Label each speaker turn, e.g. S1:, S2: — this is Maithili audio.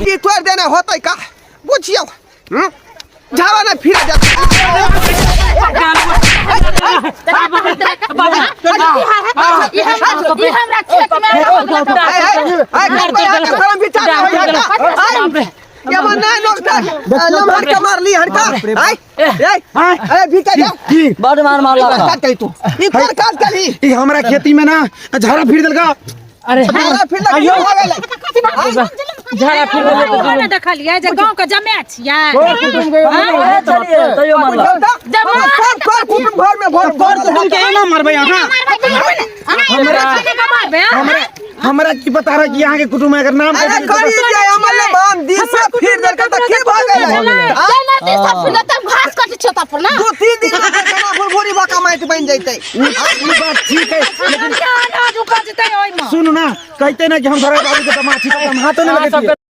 S1: की तोड़ देने होतै का बुझियौ हम्म? झाड़ा ने फिर जा।
S2: ई हमरा खेत में
S1: ये मन नहीं लोग था लम्हर के मारली हड़का आय ए ए भीतर जा।
S3: की?
S4: बड मार मारलक।
S1: काट करी तू, ई कर काट करी।
S3: ई हमरा खेती में ना झाड़ा फिर देलका।
S5: अरे।
S1: झाड़ा फिर लग हो गेलै।
S5: झाड़ा फिर देलक।
S2: ने देखलियै जे गाँव के जमे छियै।
S4: चलिए, तैयो मारलक।
S1: सब कर कुटुंब घर में भर
S3: कर कुटुंब के एना मारबै अहाँ?
S2: हमरा
S3: हमरा हमरा की पता रहा कि यहाँ के कुटुंब है, अगर नाम
S1: अरे
S3: कह
S1: करी जे हमर बाम दिन से फिर देलका त की भ गेलै?
S2: घास कटै छै तब ना।
S1: 2-3 दिन में केना भुरभुरी बका माटि बनि जैतै।
S3: ई बात ठीक है, लेकिन
S2: अनाज उपजतै ओहिमे।
S3: सुन ना, कहते ना कि हम धरा बाबू के तमाची, तो हम हाथों नहीं लगेतिए।